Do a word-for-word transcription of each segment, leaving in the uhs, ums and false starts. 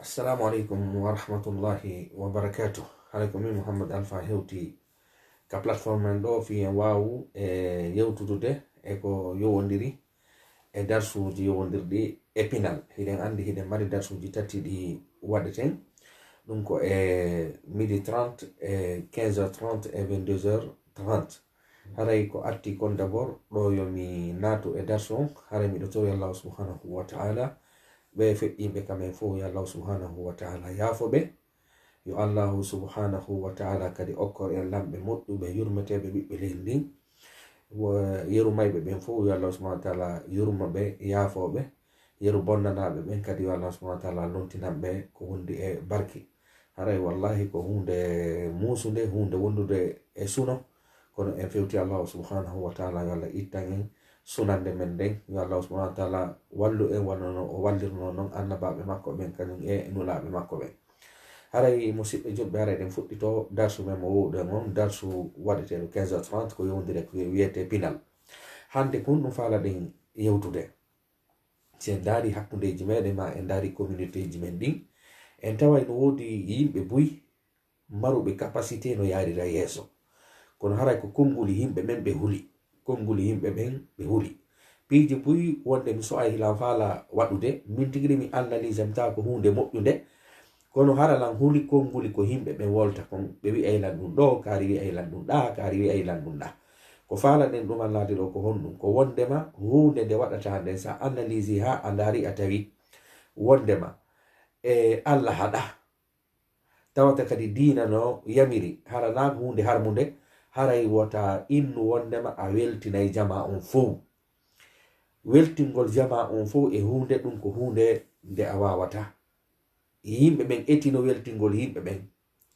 Assalamu alaikum wa rahmatullahi wa barakatuh. Haray ko min Muhammad Alfa hewti ka platform men ɗo fii en waawu e yewtudude e ko yowondiri e darsuuji yowondirɗi e pinal. Hiɗen anndi hiɗen mari darsuuji tati ɗi waɗeten. Ɗum ko e midi trente, e quinze heures trente, e vingt-deux heures trente. Haray ko arti kon d'abord ɗo yo mi naatu e darsu on, haray miɗo toroya Allahu subhanahu wa ta'ala, ɓe feƴƴiiɓe ka men fow yo Allahu subhanahu wa ta'ala yaafo ɓe. Yo Allahu subhanahu wa ta'ala kadi okkor en lamɓe moƴƴuɓe, yurmeteeɓe ɓiɓɓe leydi ndin. Wo-, yeru mayɓe ɓen fow, yo Allahu subhanahu wa ta'ala yurmo ɓe, yaafo ɓe. Yeru bonnanaaɓe ɓen kadi, yo Allahu subhanahu wa ta'ala lontinan ɓe ko wondi e barki. Haray wallahi ko huunde muusunde, huunde wondude e suno. Kono en fewti Allahu subhanahu wa ta'ala, yo Allah ittan en sunande men nden. Yo Allahu subhanahu wa ta'ala wallu en wano no o wallirnoo non annabaaɓe makko ɓen, kañum e nulaaɓe makko ɓen. Haray, musiɓɓe julɓe, haray eɗen fuɗɗitoo darsu men mo wowɗen on, darsu waɗeteeɗo quinze heures trente, ko yowondiri e ko wiyetee pinal. Hannde kon ɗum faalaɗen yewtude. Si en ndaari hakkundeeji meɗen, maa en ndaari communautéeji men ɗin, en taway no woodi yimɓe buy maruɓe capacité no yaarira yeeso. Kono haray ko konnguli yimɓe ɓen ɓe huli. Konnguli yimɓe ɓen ɓe huli. Piiji buy wonde mi so'ay hilan faala waɗude, min tigi mi analyse mi tawa ko huunde moƴƴunde. Kono hara lan huli konnguli ko yimɓe ɓen wolta kon, ɓe wi'ay lan ɗum ɗoo, kaari wi'ay lan ɗum ɗaa, kaari wi'ay lan ɗum ɗaa. Ko faalaɗen ɗum an laati ɗoo ko honɗum? Ko wondema huunde nde waɗataa nden, sa analyse haa a ndaari a tawi wondema, e, Alla haɗaa. Tawata kadi diina no yamiri, hara naa ko huunde harmunde, haray wota innu wondema a weltinay jamaa on fow. Weltingol jamaa on fow e huunde ɗum ko huunde nde a waawataa. Yimɓe ɓen etino weltingol yimɓe ɓen,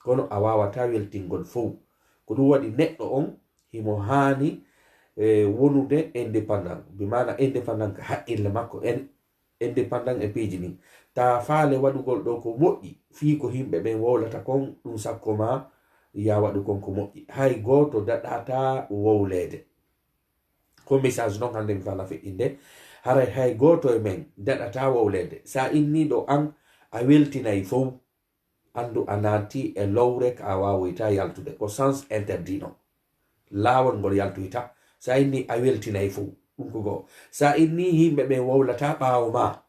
kono a waawataa weltingol fow. Ko ɗum waɗi neɗɗo on himo haani, e, wonude indépendant, bi maana indépendant ka haqqille makko en, indépendant e piiji ɗin. Ta faale waɗugol ɗoo ko moƴƴi, fii ko yimɓe ɓen wowlata kon, ɗum sakko ma ya waɗu kon ko moƴƴi. Hay gooto daɗataa wowleede. Ko message non hannde mi fala feƴƴinde. Haray hay gooto e men daɗataa wowleede. Sa innii ɗoo an a weltinay fow, anndu a naati e lowre ka a waawoyta yaltude. Ko sens interdit non. Laawol ngol yaltoyta. Sa innii a weltinay fow. Ɗum ko goo. Sa innii yimɓe ɓen wowlataa ɓaawo maa,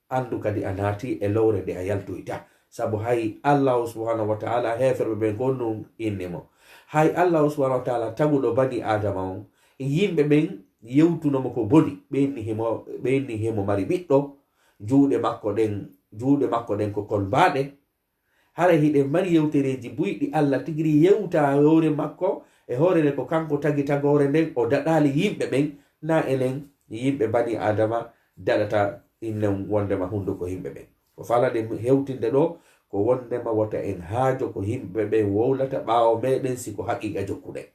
anndu kadi a naati e lowre nde a yaltoyta. Sabu hay Allahu subhanahu wa ta'ala, heeferɓe ɓen kon nun inni mo. Hay Allahu subhanahu wa ta'ala taguɗo bani Aadama on, e yimɓe ɓen yewtuno mo ko boni, ɓe inni himo, ɓe inni himo mari ɓiɗɗo, juuɗe makko ɗen, juuɗe makko ɗen ko kolmbaaɗe. Haray hiɗen mari yewtereeji buy ɗi Alla tigiri yewta hoore makko, e hoore nde ko kanko tagi tagoore nden, o daɗaali yimɓe ɓen, naa enen yimɓe bani Aadama daɗata innen wondema hunduko yimɓe ɓen. Ko falaɗen hewtinde ɗoo, ko wondema wota en haajo ko yimɓe ɓen wowlata ɓaawo meɗen si ko haqiiqa jokkuɗen.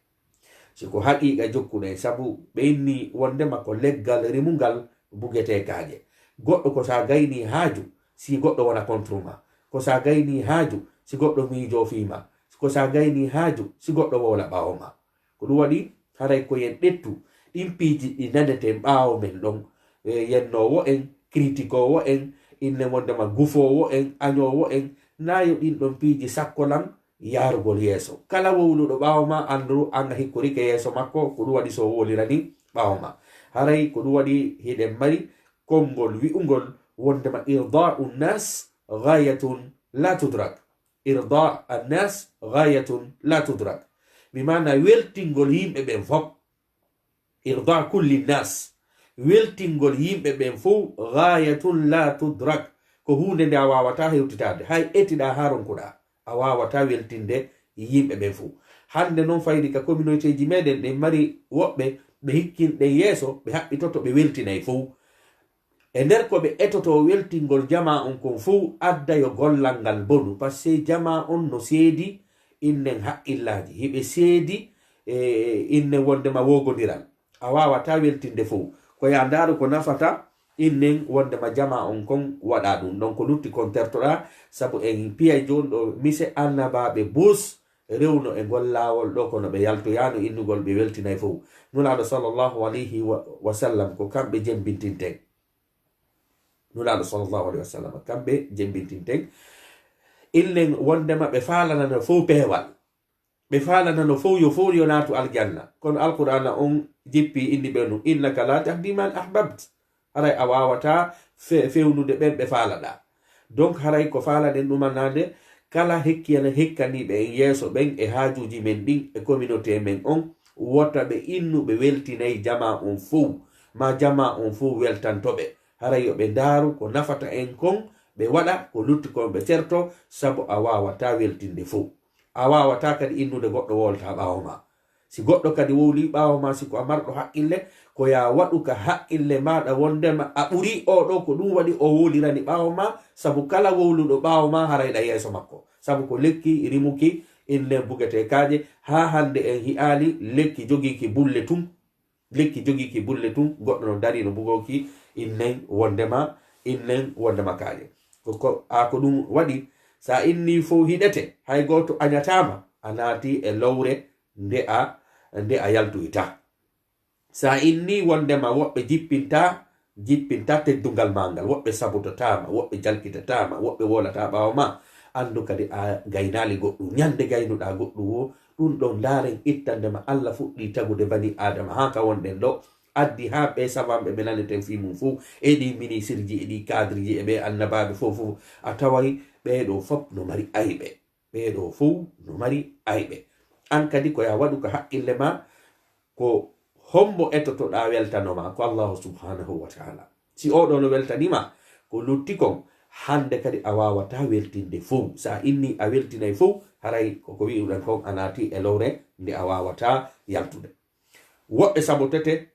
Si ko haqiiqa jokkuɗen, sabu ɓe inni wondema ko leggal rimungal bugetee kaaƴe. Goɗɗo ko sa gaynii haaju, si goɗɗo wona contre ma. Ko sa gaynii haaju, si goɗɗo miijoo fii ma. Ko sa gaynii haaju, si goɗɗo wowla ɓaawo ma. Ko ɗum waɗi, haray ko yen ƴettu ɗin piiji ɗi naneten ɓaawo men ɗon. E, yennoowo en, kritikoowo en, inne wondema gufoowo en, añoowo en, naa yo ɗin ɗon piiji sakko lan yaarugol yeeso. Kala wowluɗo ɓaawo ma, anndu an a hikkorike yeeso makko, ko ɗum waɗi so wowlirani ɓaawo ma. Haray ko ɗum waɗi hiɗen mari konngol wi'ungol wondema irda'u nnas ghayatun la tudrak. Irda annas ghayatun la tudrak. Bi maana weltingol yimɓe ɓen fop. Irda kulli nnas. Weltingol yimɓe ɓen fow ghayatun la tudrak. Ko huunde nde a waawataa hewtitaade. Hay etiɗaa haa ronkuɗaa, a waawataa weltinde yimɓe ɓen fow. Hannde non fayri ka communautéeji meɗen ɗen mari woɓɓe ɓe hikkinɗen yeeso, ɓe haɓɓitoto ɓe weltinay fow. E nder ko ɓe etotoo weltingol jamaa on kon fow, adda yo gollal ngal bonu. Parce que jamaa on no seedi innen haqqillaaji, hiɓe seedi, e, innen wondema woogondiral. A waawataa weltinde fow. Ko yaa ndaaru ko nafata innen wondema jamaa on kon waɗaa ɗum. Ɗon ko lutti kon tertoɗaa, sabu en piyay jooni ɗo mise annabaaɓe bus rewno e ngol laawol ɗo, kono ɓe yaltoyaano innugol ɓe weltinay fow. Nulaaɗo sallallahu alayhi wa, wa sallam, ko kamɓe jembintinten. Nulaaɗo sallallahu alayhi wa sallam. Kamɓe jembintinten. Illen wondema ɓe faalanano fow peewal. Ɓe faalanano fow yo fow yo naatu aljanna. Kono Alqur'aana on jippi inni ɓe ɗun, "Innaka laa tahdii man ahbabta." Haray a waawataa fe-, fewnude ɓen ɓe faalaɗaa. Donc haray ko faalaɗen ɗumanaade, kala hekkiyana hekkaniiɓe en yeeso ɓen e haajuuji men ɗin e communauté men on, wota ɓe innu ɓe weltinay jamaa on fow, maa jamaa on fow weltanto ɓe. Haray yo ɓe ndaaru ko nafata en kon, ɓe waɗa ko lutti kon ɓe terto, sabu a waawataa weltinde fow. A waawataa kadi innude goɗɗo wowlata ɓaawo maa. Si goɗɗo kadi wowlii ɓaawo maa, si ko a marɗo haqqille, ko yaa waɗu ka haqqille maaɗa wondema a ɓurii oo ɗoo, ko ɗun waɗi o wowlirani ɓaawo maa, sabu kala wowluɗo ɓaawo maa haray ɗa yeeso makko. Sabu ko lekki rimuki, innen bugetee kaaƴe, haa hannde en hi'aali lekki jogiiki bulle tun. Lekki jogiiki bulle tun, goɗɗo no darii no bugooki innen wondema, innen wondema kaaƴe. Ko, ko, a ko ɗun waɗi, si a innii fow hiɗete, hay gooto añataa ma, a naatii e lowre nde a, nde a yaltoyta. Si a innii wondema woɓɓe jippintaa, jippintaa teddungal maa ngal, woɓɓe sabotataa ma, woɓɓe jalkitataa ma, woɓɓe wowlataa ɓaawo maa, anndu kadi a gaynaali goɗɗun. Ñande gaynuɗaa goɗɗun woo, ɗun ɗon ndaaren ittande ma Alla fuɗɗii tagude banii Aadama haa ka wonɗen ɗoo, addi haa ɓee savanɓe ɓe naneten fii mun fow, e ɗii minisirji, e ɗii kaadriji, e ɓee annabaaɓe fow fow, a taway ɓee ɗoo fow no mari ayɓe. Ɓee ɗoo fow no mari ayɓe. An kadi ko yaa waɗu ka haqqille maa, ko hombo etotoɗaa weltano maa? Ko Allaahu subhaanahu wa ta'aalaa. Si oo ɗoo no weltanii ma, ko lutti kon, hannde kadi a waawataa weltinde fow. Si a innii a weltinay fow, haray ko ko wi'uɗen kon a naatii e lowre nde a waawataa yaltude. Woɓɓe sabotete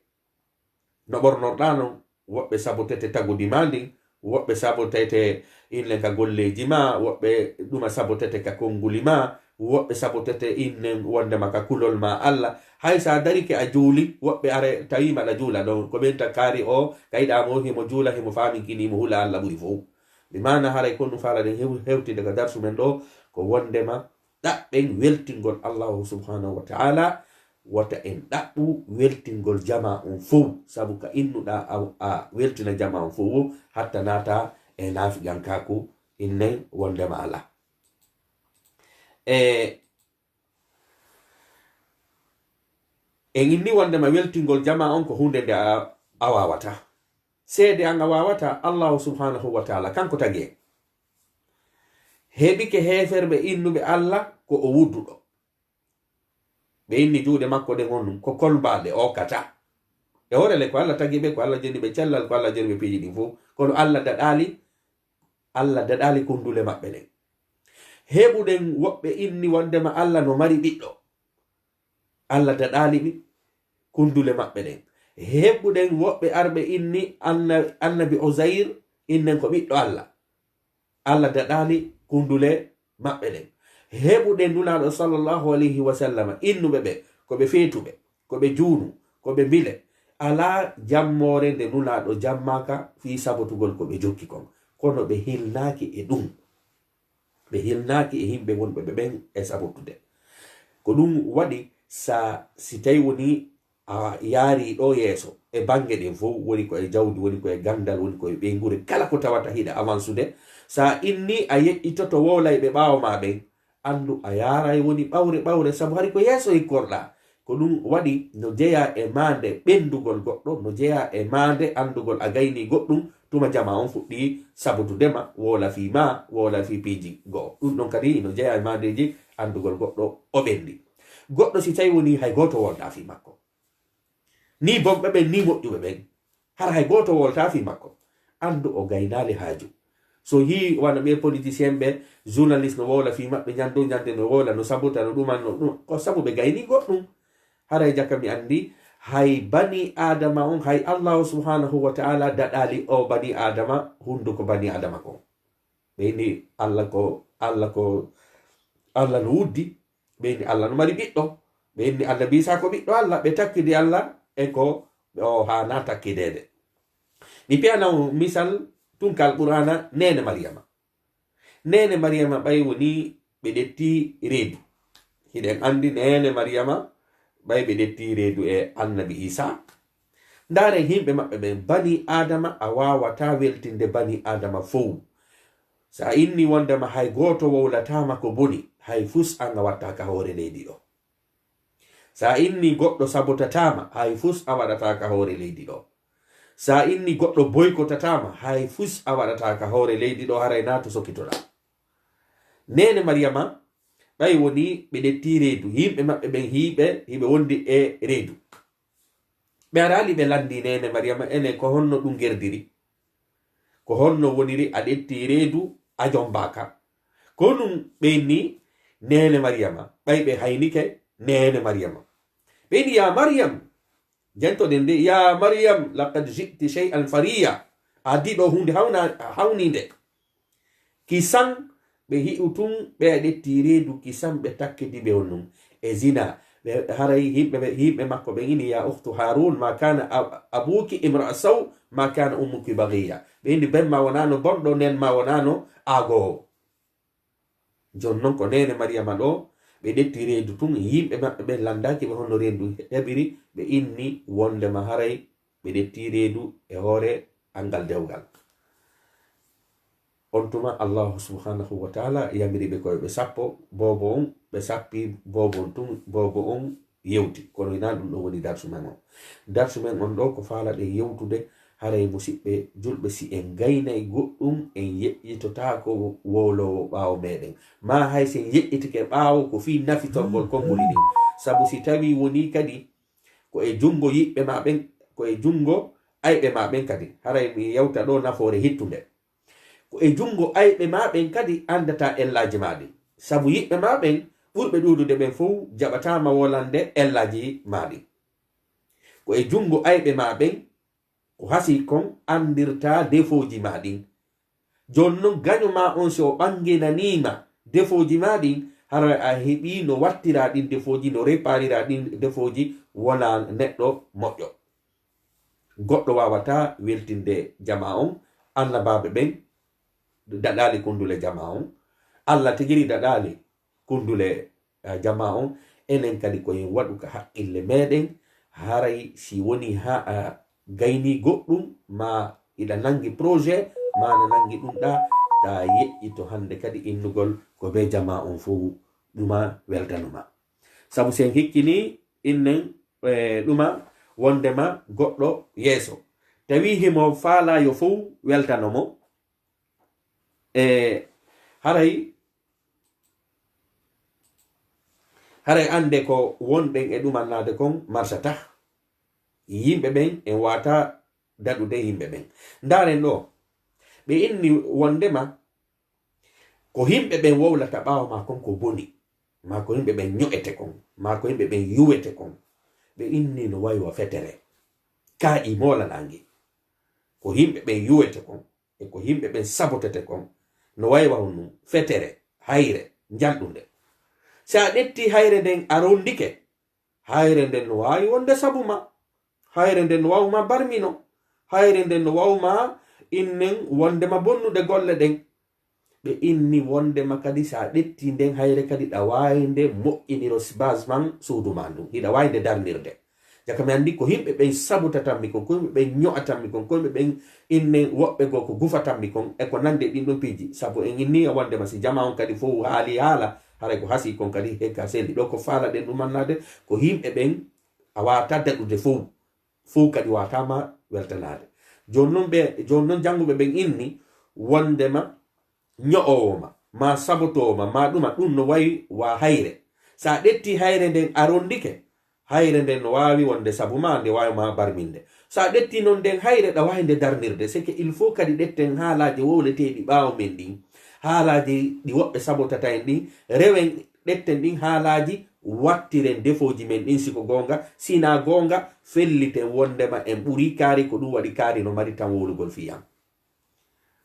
no ɓornorɗaa non, woɓɓe sabotete tagudi maa ndin, woɓɓe sabotete innen ka golleeji maa, woɓɓe ɗuma sabotete ka konnguli maa, woɓɓe sabotete innen wondema ka kulol maa Alla. Hay si a darike a juuli, woɓɓe are tawii ma aɗa juula ɗon, ko ɓen ta kaari oo, kayɗaa mo himo juula, himo faaminkini mo hula Alla ɓuri fow. Bi maana haray ko ɗun faalaɗen hew-, hewtinde ka darsu men ɗoo, ko wondema ɗaɓɓen weltingol Allaahu subhaanahu wa ta'aalaa, wota en ɗaɓɓu weltingol jamaa on fow, sabu ka innuɗaa a, a weltina jamaa on fow woo, hatta naata e naafiqankaaku innen wondema alaa. E, en inni wondema weltingol jamaa on ko huunde nde a, a waawataa. Seede an a waawataa, Allaahu subhaanahu wa ta'aalaa, kanko tagi en. Heɓike heeferɓe innuɓe Alla ko o wudduɗo. Ɓe inni juuɗe makko ɗen on ɗun, ko kolmbaaɗe, ookata. E hoore le, ko Alla tagi ɓe, ko Alla jeni ɓe cellal, ko Alla jeni ɓe piiji ɗin fow. Kono Alla daɗaali, Alla daɗaali kundule maɓɓe ɗen. Heɓuɗen woɓɓe inni wondema Alla no mari ɓiɗɗo. Alla daɗaali ɓe kundule maɓɓe ɗen. Heɓuɗen woɓɓe arɓe inni anna-, annabi Uzayr innen ko ɓiɗɗo Alla. Alla daɗaali kundule maɓɓe ɗen. Heɓuɗen Nulaaɗo sallallahu alayhi wa sallam innuɓe ɓe ko ɓe feetuɓe, ko ɓe juunu, ko ɓe mbile. Alaa jammoore nde Nulaaɗo jammaaka fii sabotugol ko ɓe jokki kon. Kono ɓe hilnaaki e ɗun. Ɓe hilnaaki e yimɓe wonɓe ɓe ɓen e sabotude. Ko ɗun waɗi sa, si tawi woni a yaarii ɗoo yeeso, e bannge ɗen fow, woni ko e jawdi, woni ko e ganndal, woni ko e ɓeynguure, kala ko tawata hiɗa avansude, sa inni a yeƴƴitoto wowlayɓe ɓaawo maa ɓen, anndu a yaaray woni ɓawre ɓawre, sabu hari ko yeeso hikkorɗaa. Ko ɗun waɗi no jeyaa e maande ɓenndugol goɗɗo, no jeyaa e maande anndugol a gaynii goɗɗun, tuma jamaa on fuɗɗii sabotude ma, wowla fii maa, wowla fii piiji go'o. Ɗun ɗon kadi no jeyaa e maandeeji anndugol goɗɗo o ɓenndi. Goɗɗo si tawi woni hay gooto wowltaa fii makko. Nii bonɓe ɓen, nii moƴƴuɓe ɓen. Hara hay gooto wowltaa fii makko. Anndu o gaynaali haaju. So yii wano ɓee politicien ɓe, journaliste no wowla fii maɓɓe, ñande, ñande no wowla, no sabota, no ɗuma, no ɗum, ko sabu ɓe gaynii goɗɗum. Haray jaka mi anndi, hay banii Aadama on, hay Allaahu subhaanahu wa ta'aalaa daɗaali o banii Aadama, hunduko banii Aadama kon. Ɓe inni Alla ko, Alla ko, Alla no wuddi, ɓe inni Alla no mari ɓiɗɗo, ɓe inni Annabi Iisaa ko ɓiɗɗo Alla, ɓe takkidi Alla e ko o haanaa takkideede. Mi piyana on misal tun ka Alqur'aana, neene Mariyama. Neene Mariyama ɓay woni ɓe ɗetti reedu. Hiɗen anndi neene Mariyama ɓay ɓe ɗetti reedu e Annabi Iisaa. Ndaaren yimɓe maɓɓe ɓen, banii Aadama, a waawataa weltinde banii Aadama fow. Si a inni wondema hay gooto wowlataama ko boni, hay fus an a wattaa ka hoore leydi ɗoo. Si a inni goɗɗo sabotataama, hay fus a waɗataa ka hoore leydi ɗoo. Si a inni goɗɗo boykotataama, hay fus a waɗataa ka hoore leydi ɗoo, haray naa to sokitoɗaa. Neene Mariyama, ɓay wonii ɓe ɗettii reedu, yimɓe maɓɓe ɓen hiɓe, hiɓe wondi e reedu. Ɓe araali ɓe lanndii neene Mariyama, enen ko honno ɗun gerdiri? Ko honno woniri a ɗettii reedu a jombaaka? Ko ɗun ɓe inni neene Mariyama, ɓay ɓe haynike neene Mariyama. Ɓe inni, "Yaa Mariyam," jentoɗen nde, "Yaa Mariyam, laqad ji'ti shay'an fariya." A addi ɗoo huunde hawna-, hawniinde. Kisan ɓe hi'u tun, ɓe a ɗettii reedu, kisan ɓe takkiti ɓe on nun e zina. Ɓe haray yimɓe ɓe, yimɓe makko ɓen inni, "Yaa ukhtu Harun, ma kana ab-, abuki imra'a saw, ma kana ummuki baghiya." Ɓe inni, "Ben ma wonaano bonɗo, nen ma wonaano aagoowo." Jon non ko neene Mariyama ɗoo, ɓe ɗettii reedu tun, yimɓe maɓɓe ɓen lanndaaki ɓe honno reedu heɓiri, ɓe inni wondema haray ɓe ɗettii reedu e hoore angal dewgal. On tuma Allahu subhanahu wa ta'ala yamiri ɓe ko yo ɓe sappo boobo on, ɓe sappi boobo on tun, boobo on yewti. Kono hinaa ɗun ɗon woni darsu men on. Darsu men on ɗoo ko faalaɗen yewtude, haray musiɓɓe julɓe, si en gaynay goɗɗun, en yeƴƴitotaako wowloowo ɓaawo meɗen. Maa hay si en yeƴƴitike ɓaawo, ko fii nafitorgol konnguli ɗin. Sabu si tawii wonii kadi ko e junngo yiɓɓe maa ɓen, ko e junngo ayɓe maa ɓen kadi. Haray mi yewta ɗoo nafoore hittunde. Ko e junngo ayɓe maa ɓen kadi anndataa ellaaji maa ɗin. Sabu yiɓɓe maa ɓen ɓurɓe ɗuuɗude ɓen fow jaɓataama wolande ellaaji maa ɗin. Ko e junngo ayɓe maa ɓen, ko hasii kon anndirtaa defooji maa ɗin. Jooni non, gaño maa on, si o ɓannginanii ma defooji maa ɗin, hara a heɓii no wattiraa ɗin defooji, no repaariraa ɗin defooji, wonaa neɗɗo moƴƴo. Goɗɗo waawataa weltinde jamaa on, annabaaɓe ɓen daɗaali kunndule jamaa on, Alla tigi ri daɗaali kunndule, eh, jamaa on. Enen kadi ko en waɗu ka haqqille meɗen, haray si woni haa a gaynii goɗɗun, maa hiɗa nangi projet, maa na nangi ɗun ɗaa, taa yeƴƴito hannde kadi innugol ko bee jamaa on fow ɗuma weltanuma. Sabu si en hikkinii innen, eh, ɗuma wondema goɗɗo yeeso, tawi himo faalaa yo fow weltano mo, e haray, haray annde ko wonɗen e ɗumannaade kon marsatah. Yimɓe ɓen en waawataa daɗude yimɓe ɓen. Ndaaren ɗoo, ɓe inni wondema ko yimɓe ɓen wowlata ɓaawo maa kon ko boni, maa ko yimɓe ɓen ño'ete kon, maa ko yimɓe ɓen yuwete kon. Ɓe inni no wayi wa fetere. Kaa i moolanaange. Ko yimɓe ɓen yuwete kon, e ko yimɓe ɓen sabotete kon, no wayi wa honɗun? Fetere, hayre, njalɗunde. Si a ƴettii hayre nden a rondike, hayre nden no waawi wonde sabu maa. Hayre nden no waawu maa barmino. Hayre nden no waawu maa innen wondema bonnude golle ɗen. Ɓe inni wondema kadi si a ƴettii nden hayre kadi ɗa waawi nde moƴƴiniro base man suudu maa ndun. Hiɗa waawi nde darnirde. Jaka mi anndi ko yimɓe ɓen sabotatammi kon, ko yimɓe ɓen ño'atammi kon, ko yimɓe ɓen innen woɓɓe goo ko gufatammi kon, e ko nandi e ɗin ɗon piiji. Sabu en inni wondema si jamaa on kadi fow haali haala, haray ko hasii kon kadi hekka selli. Ɗoo ko faalaɗen ɗumannaade, ko yimɓe ɓen a waawataa daɗude fow, fow kadi waawataa ma weltanaade. Jooni non ɓe, jooni non jannguɓe ɓen inni wondema ño'oowo ma, maa sabotoowo ma, maa ɗuma, ɗun no wayi wa hayre. Si a ƴettii hayre nden a rondike, hayre nden no waawi wonde sabu maa, nde waawi maa barminde. Si a ƴettii non nden hayre, ɗa waawi nde darnirde. C'est que il faut kadi ƴetten haalaaji wowleteeɗi ɓaawo men ɗin, haalaaji ɗi woɓɓe sabotata en ɗin, rewen ƴetten ɗin haalaaji, wattiren defooji men ɗin si ko goonga, si naa goonga, felliten wondema en ɓurii kaari, ko ɗun waɗi kaari no mari tan wowlugol fii an.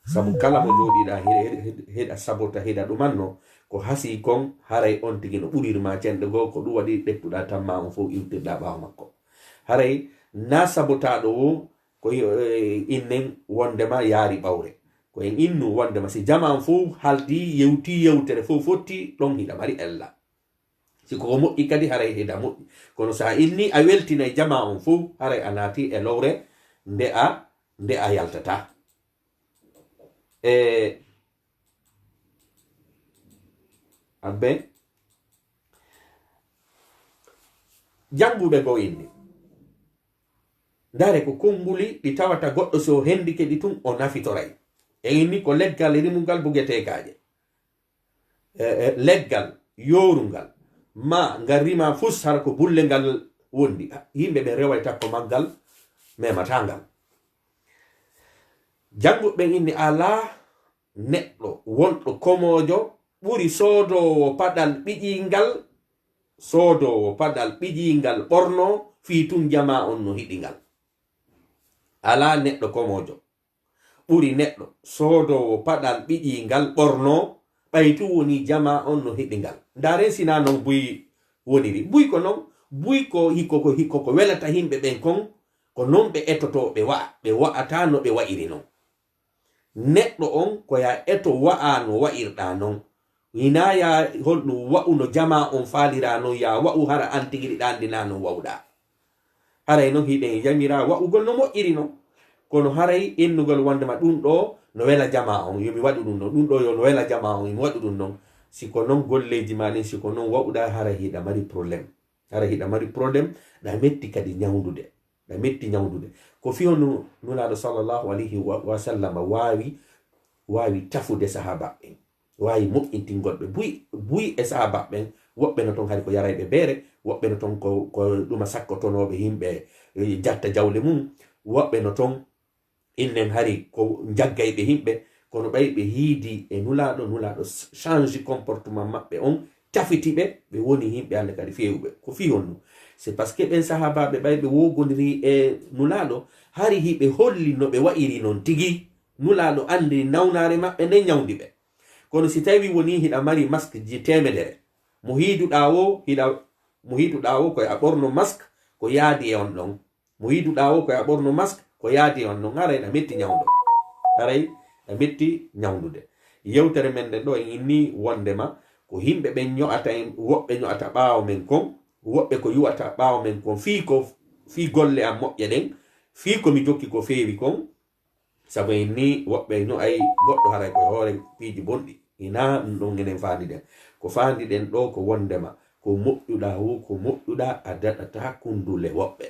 Sabu kala mo jooɗiɗaa hiɗa, hiɗa, hiɗa sabota, hiɗa ɗumanno, ko hasii kon, haray on tigi no ɓuriri maa cenɗe goo, ko ɗun waɗi ƴettuɗaa tammaa on fow iwtirɗaa ɓaawo makko. Haray naa sabotaaɗo woo, ko, eh, innen wondema yaari ɓawre. Ko en innu wondema si jamaa on fow haldi, yewti yewtere fow fotti, ɗon hiɗa mari ella. Si ko moƴƴi kadi, haray hiɗa moƴƴi. Kono si a innii a weltinay jamaa on fow, haray a naatii e lowre nde a, nde a yaltataa. E, abbe, jannguɓe goo inni. Ndaare ko konnguli ɗi tawata goɗɗo si o hendike ɗi tun, o nafitoray. E inni ko leggal rimungal bugetee kaaƴe. E, e, leggal yoorungal, ma ngal rima fus, hara ko bulle ngal wondi. Yimɓe ɓen reway takko maggal, memataa ngal. Jannguɓe ɓen inni alaa neɗɗo wonɗo komoojo ɓuri soodoowo paɗal ɓiƴiingal, soodoowo paɗal ɓiƴiingal ɓornoo, fii tun jamaa on no hiɗi ngal. Alaa neɗɗo komoojo ɓuri neɗɗo soodoowo paɗal ɓiƴiingal ɓornoo, ɓay tun wonii jamaa on no hiɗi ngal. Ndaaren si naa non buy woniri. Buy ko non, buy ko hikko ko, hikko ko welata yimɓe ɓen kon, ko non ɓe etotoo ɓe wa'a, ɓe wa'ataa no ɓe wa'iri non. Neɗɗo on ko yaa eto wa'aa no wa'irɗaa non. Hinaa yaa holɗum wa'u no jamaa on faaliraa non, yaa wa'u hara an tigi ɗaa anndinaa non wa'uɗaa. Haray non hiɗen yamiraa wa'ugol no moƴƴiri non. Kono haray innugol wonndema ɗum ɗoo no wela jamaa on, yo mi waɗu ɗum non, ɗum ɗoo yo no wela jamaa on, yo mi waɗu ɗum non. Si ko non golleeji maa ɗin, si ko non wa'uɗaa, haray hiɗa mari problème. Hara hiɗa mari problème, ɗa metti kadi ñawndude. Ɗa metti ñawndude. Ko fii honno Nulaaɗo sallallahu alayhi wa, wa sallam waawi, waawi tafude sahaabaaɓe ɓen, waawi moƴƴintingol ɓe. Buy, buy e sahaabaaɓe ɓen, woɓɓe no ton hari ko yarayɓe beere, woɓɓe no ton ko, ko ɗuma sakkotonooɓe yimɓe, eh, jatta jawle mum, woɓɓe no ton innen hari ko jaggayɓe yimɓe, kono ɓay ɓe hiidi e Nulaaɗo, Nulaaɗo s-, change comportement maɓɓe on, tafiti ɓe, ɓe woni yimɓe Alla kadi feewuɓe. Ko fii honno? C'est parce que ɓen sahaabaaɓe ɓay ɓe wogondirii e Nulaaɗo, hari hiɓe holli no ɓe wa'iri non tigi, Nulaaɗo anndi nawnaare maɓɓe nden ñawndi ɓe. Kono si tawi wonii hiɗa mari masque ji teemedere, mo hiiduɗaa woo, hiɗa, mo hiiduɗaa woo ko a ɓorno masque ko yaadi e on ɗon. Mo yiɗuɗaa woo ko a ɓorno masque, ko yaadi e on non, haray na metti ñawndo. Haray na metti ñawndude. Yewtere men nden ɗoo en inni wondema ko yimɓe ɓen ño'ata en, woɓɓe ño'ata ɓaawo men kon, woɓɓe ko yuwata ɓaawo men kon, fii ko, fii golle an moƴƴe ɗen, fii ko mi jokki ko feewi kon, sabu en nii, woɓɓe ño'ay goɗɗo haray ko e hoore piiji bonɗi. Hinaa ɗum ɗon enen faandiɗen. Ko faandiɗen ɗoo ko wondema ko moƴƴuɗaa woo, ko moƴƴuɗaa, a daɗataa kundule woɓɓe.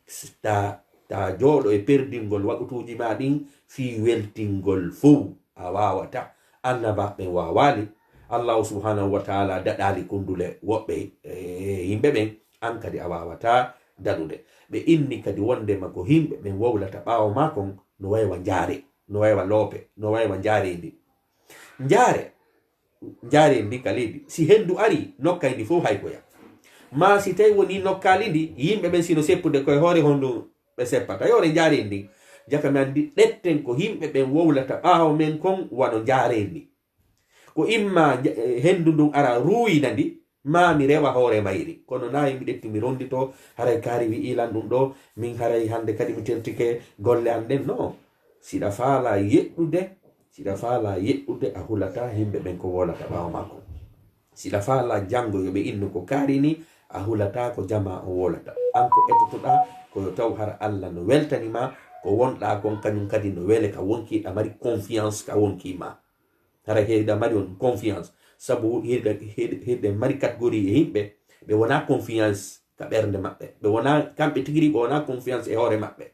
S-, taa, taa jooɗo e perdingol waqutuuji maa ɗin fii weltingol fow, a waawataa. Annabaaɓe ɓen waawaali. Allaahu subhaanahu wa taala daɗaali kundule woɓɓe, e, yimɓe ɓen. An kadi a waawataa daɗude. Ɓe inni kadi wondema ko yimɓe ɓen wowlata ɓaawo maa kon no waywa njaare, no waywa loope, no waywa njaareendi. Njaare, njaareendi ka leydi, si henndu arii, nokkay ndi fow haykoya. Maa si tawi wonii nokkaali ndi, yimɓe ɓen si no seppude koye hoore hondu ɓe seppata. Yoore njaareendi, jaka mi anndi ɗetten ko yimɓe ɓen wowlata ɓaawo men kon wano njaareendi. Ko imma nja-, eh, henndu ndun ara ruuyina ndi, maa mi rewa hoore mayri. Kono naa yo mi ƴettu mi ronndito, haray kaari wi'ii lan ɗum ɗoo, min haray hannde kadi mi tertike golle an ɗen. Non. Siɗa faalaa yeɗɗude, siɗa faalaa yeɗɗude, a hulataa yimɓe ɓen ko wolata ɓaawo maa kon. Siɗa faalaa janngo yo ɓe innu ko kaari nii, a hulataa ko jamaa on wolata. An ko etotoɗaa, ko yo taw hara Alla no weltani maa, ko wonɗaa kon kañum kadi no wele ka wonkii, ɗa mari confiance ka wonkii maa. Hara hiɗa mari on confiance. Sabu hiɗa, hiɗa, hiɗa mari catégorie e yimɓe, ɓe wonaa confiance ka ɓernde maɓɓe. Ɓe wonaa, kamɓe tigi ɓe wonaa confiance e hoore maɓɓe.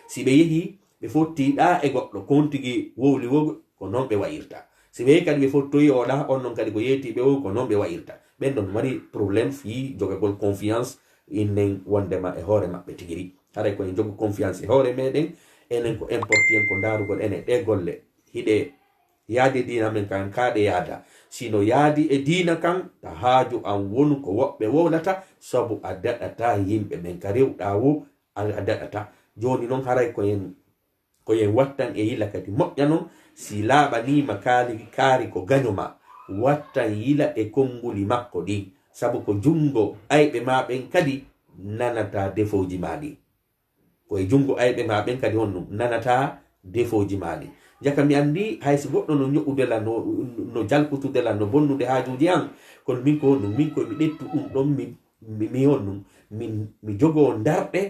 Si ɓe yehii, ɓe fottii ɗaa e goɗɗo, ko on tigi wowli wowgol, ko non ɓe wa'irta. Si ɓe yehii kadi ɓe fottoyi o ɗaa, on non kadi ko yeetii ɓe o, ko non ɓe wa'irta. Ɓen ɗon mari problème fii jogagol confiance innen wondema e hoore maɓɓe tigi. Haray ko en jogu confiance e hoore meɗen, enen ko importi en ko ndaarugol enen ɗee golle. Hiɗe yaadi e diina men kan, kaa ɗe yaada. Si no yaadi e diina kan, ta haaju an wonu ko woɓɓe wowlata, sabu a daɗataa yimɓe ɓen ka rewɗaa woo, a, a daɗataa. Jooni non haray ko en, ko en wattan e yila kadi moƴƴa non, si laaɓaniima kaali, kaari ko gaño maa, wattan yila e konnguli makko ɗin, sabu ko junngo ayɓe maa ɓen kadi nanata defooji maa ɗin. Ko e junngo ayɓe maa ɓen kadi honɗum nanata defooji maa ɗin. Jaka mi anndi, hay si goɗɗo no ño'ude lan, no, no jalkutude lan, no bonnude haajuuji an, kono min ko honɗun, min ko mi ɗettu ɗun ɗon, mi, mi, mi honɗun, min, mi jogoo ndarɗe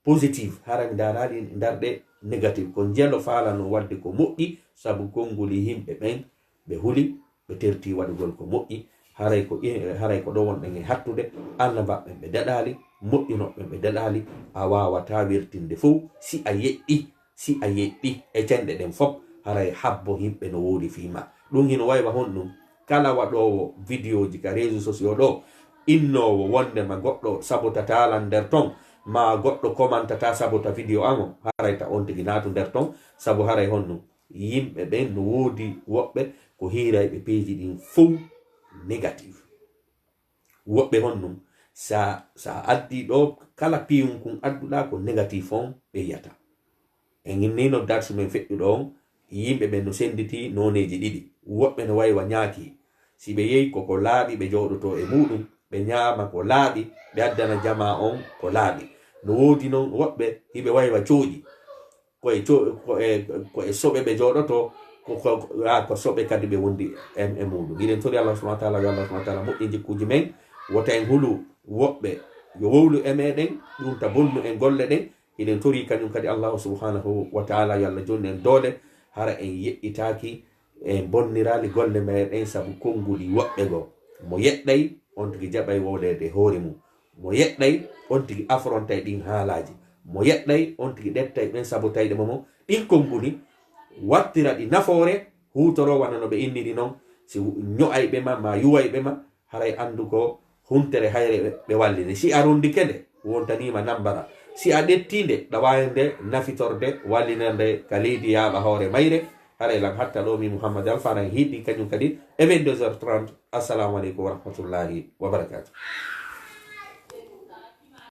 positive, hara mi ndaaraali ndarɗe negative. Ko njelo faalano waɗde ko moƴƴi, sabu konnguli yimɓe ɓen, ɓe huli, ɓe terti waɗugol ko moƴƴi, haray ko, haray ko ɗo wonɗen e hattude, annabaaɓe ɓen ɓe daɗaali, moƴƴunooɓe ɓen ɓe daɗaali, a waawataa weltinde fow, si a yeɗɗi, si a yeɗɗi e cenɗe ɗen fof, haray habbo yimɓe no woodi fii ma. Ɗun hino waywa honɗun? Kala waɗoowo vidéoji ka réseaux sociaux ɗo, innoowo wondema goɗɗo sabotataa lan nder ton, maa goɗɗo commentataa sabota vidéo an on, haray ta on tigi naatu nder ton, sabu haray honɗun? Yimɓe ɓen no woodi woɓɓe ko hiirayɓe piiji ɗin fow négatif. Woɓɓe honɗun? Sa, sa addi ɗo, kala piyun kun adduɗaa ko négatif on ɓe yiyata. En inni no darsu men feƴƴuɗo on, yimɓe ɓen no senditii nooneeji ɗiɗi. Woɓɓe no waywa ñaaki. Si ɓe yehi ko ko laaɓi ɓe jooɗotoo e muuɗum, ɓe ñaama ko laaɓi, ɓe addana jamaa on ko laaɓi. No woodi non woɓɓe hiɓe waywa cooƴi. Ko e co-, ko e, ko e soɓe ɓe jooɗotoo, ko, ko, ko, aa, ko soɓe kadi ɓe wondi e, e muuɗum. Hiɗen tori Allah subhanahu wa ta'ala, yo Allah subhanahu wa ta'ala moƴƴin jikkuuji men, wota en hulu woɓɓe, yo wowlu e meɗen, ɗum ta bonnu en golle ɗen. Hiɗen tori kañum kadi Allah subhanahu wa ta'ala, yo Allah jonnu en doole, hara en yeɗɗitaaki, en bonniraali golle meɗen sabu konnguli woɓɓe goo. Mo yeɗɗay, on tigi jaɓay wowleede e hoore mum. Mo yeɗɗay, on tigi afrontay ɗin haalaaji. Mo yeɗɗay, on tigi ɗettay ɓen sabotayɓe mo ɗin konnguli, wattira ɗi nafoore, huutoroo wano no ɓe inniri non, si ño'ayɓe ma, maa yuwayɓe ma, haray anndu ko huntere hayre ɓe, ɓe wallini. Si a rondike nde, wontaniima nambara. Si a ɗettii nde, ɗawaa e nde nafitorde, wallinande ka leydi yaaɓa hoore mayre. Haray lan hatta ɗo mi Muhammad Alfa, aran hiɗi kañum kadi e vingt-deux heures trente. Assalamu aleykum wa rahmatullahi wa barakatuh.